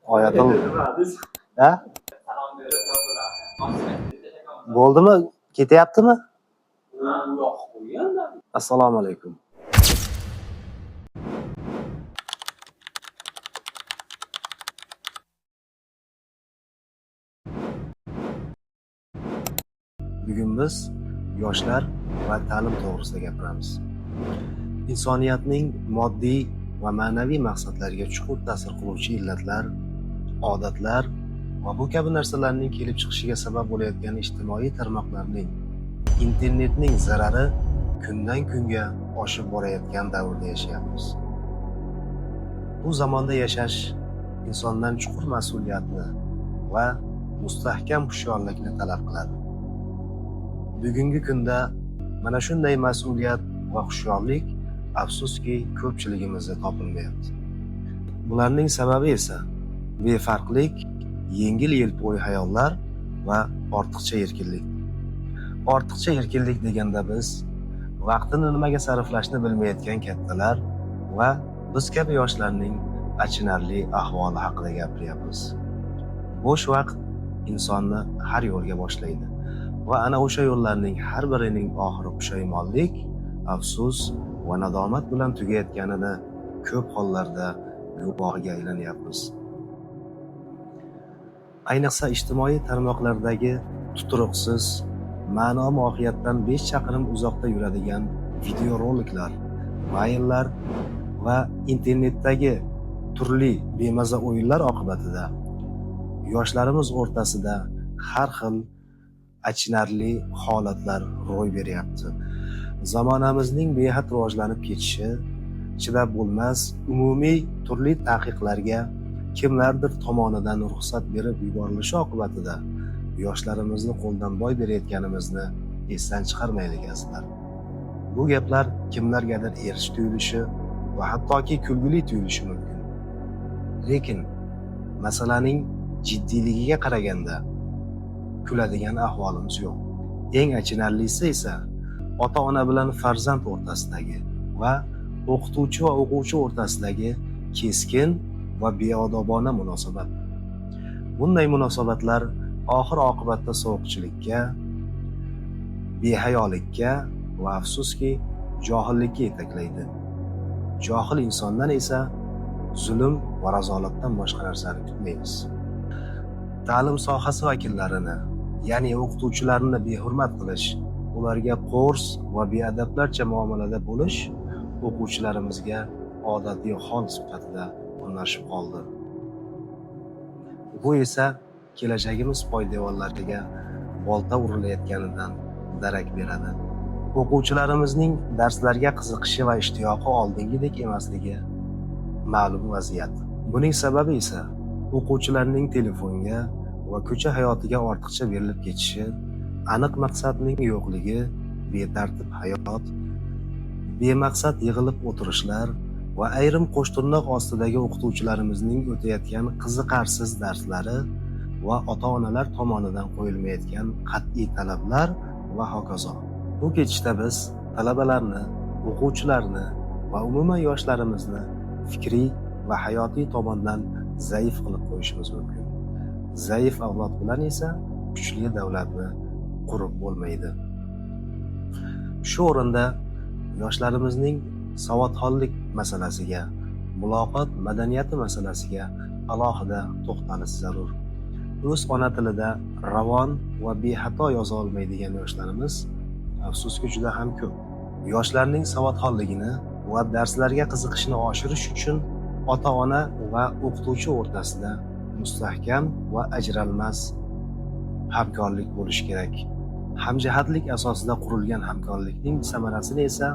Oyatul ha? Bo'ldimi? Ketyaptimi? Assalomu alaykum. Bugun biz yoshlar va ta'lim to'g'risida gapiramiz. Insoniyatning moddiy va ma'naviy maqsadlariga chuqur ta'sir qiluvchi illatlar, odatlar va bu kabi narsalarning kelib chiqishiga sabab bo'layotgan ijtimoiy tarmoqlarning, internetning zarari kundan kunga oshib borayotgan davrda yashayapmiz. Bu zamonda yashash insondan chuqur mas'uliyatni va mustahkam hushyorlikni talab qiladi. Bugungi kunda mana shunday mas'uliyat va hushyorlik afsuski ko'pchiligimizda topilmayapti. Bularning sababi esa befarqlik, yengil-yelpi o'y-xayollar va ortiqcha erkinlik. Ortiqcha erkinlik deganda biz vaqtini nimaga sarflashni bilmayotgan kattalar va biz kabi yoshlarning achinarli ahvoli haqida gapiryapmiz. Bo'sh vaqt insonni har yo'lga boshlaydi va ana o'sha yo'llarning har birining oxiri pushaymonlik, afsus va nadomat bilan tugayotganini ko'p hollarda guvohiga aylanyapmiz. Ayniqsa ijtimoiy tarmoqlardagi tuturuqsiz, ma'no mohiyatdan 5 chaqirim uzoqda yuradigan videoroliklar, vaynlar va internetdagi turli bemaza o'yinlar oqibatida yoshlarimiz o'rtasida har xil achinarli holatlar ro'y beryapti. Zamonamizning behad rivojlanib ketishi, chidab bo'lmas umumiy turli taqiqlarga kimlardir tomonidan ruxsat berib yuborilishi oqibatida yoshlarimizni qo'ldan boy berayotganimizni esdan chiqarmaylik azizlar. Bu gaplar kimlargadir erish tuyulishi va hattoki kulgili tuyulishi mumkin. Lekin masalaning jiddiyligiga qaraganda kuladigan ahvolimiz yo'q. Eng achinarlisi esa ota-ona bilan farzand o'rtasidagi va o'qituvchi va o'quvchi o'rtasidagi keskin va beodobona munosabat. Bunday munosabatlar oxir oqibatda sovuqchilikka, behayolikka va afsuski johillikka yetaklaydi. Johil insondan esa zulm va razolatdan boshqa narsani kutmaymiz. Ta'lim sohasi vakillarini, ya'ni o'qituvchilarni behurmat qilish, ularga qo'rs va beadablarcha muomalada bo'lish o'quvchilarimizga odatiy hol sifatida o'rnashib qoldi. Bu esa kelajagimiz poydevorlariga bolta urilayotganidan darak beradi. O'quvchilarimizning darslarga qiziqishi va ishtiyoqi oldingidek emasligi ma'lum vaziyat. Buning sababi esa o'quvchilarning telefonga va ko'cha hayotiga ortiqcha berilib ketishi, aniq maqsadning yo'qligi, betartib hayot, bemaqsad yig'ilib o'tirishlar va ayrim qo'shtirnoq ostidagi o'qituvchilarimizning o'tayotgan qiziqarsiz darslari va ota-onalar tomonidan qo'yilmayotgan qat'iy talablar va hokazo. Bu ketishda biz talabalarni, o'quvchilarni va umuman yoshlarimizni fikriy va hayotiy tomondan zaif qilib qo'yishimiz mumkin. Zaif avlod bilan esa kuchli davlatni qurib bo'lmaydi. Shu o'rinda yoshlarimizning savodxonlik masalasiga, muloqot madaniyati masalasiga alohida to'xtalish zarur. O'z ona tilida ravon va bexato yoza olmaydigan yoshlarimiz afsuski juda ham ko'p. Yoshlarning savodxonligini va darslarga qiziqishini oshirish uchun ota-ona va o'qituvchi o'rtasida mustahkam va ajralmas hamkorlik bo'lishi kerak. Hamjihatlik asosida qurilgan hamkorlikning samarasini esa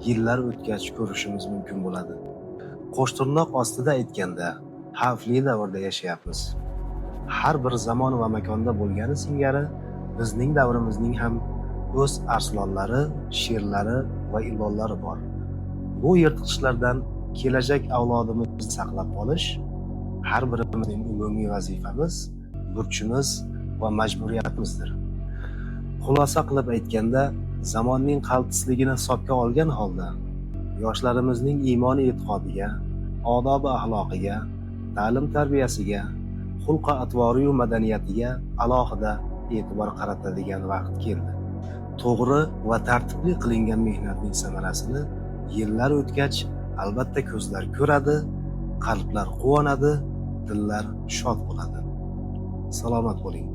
yillar o'tgach ko'rishimiz mumkin bo'ladi. Qo'shtirnoq ostida aytganda, xavfli davrda yashayapmiz. Har bir zamon va makonda bo'lgani singari bizning davrimizning ham o'z arslonlari, sherlari va ilonlari bor. Bu yirtqichlardan kelajak avlodimizni saqlab qolish har birimizning umumiy vazifamiz, burchimiz va majburiyatimizdir. Xulosa qilib aytganda, zamonning qaltisligini hisobga olgan holda yoshlarimizning iymoni e'tiqodiga, odobi axloqiga, ta'lim-tarbiyasiga, xulqi atvoriyu madaniyatiga alohida e'tibor qaratadigan vaqt keldi. To'g'ri va tartibli qilingan mehnatning samarasini yillar o'tgach albatta ko'zlar ko'radi, qalblar quvonadi, dillar shod bo'ladi. Salomat bo'ling.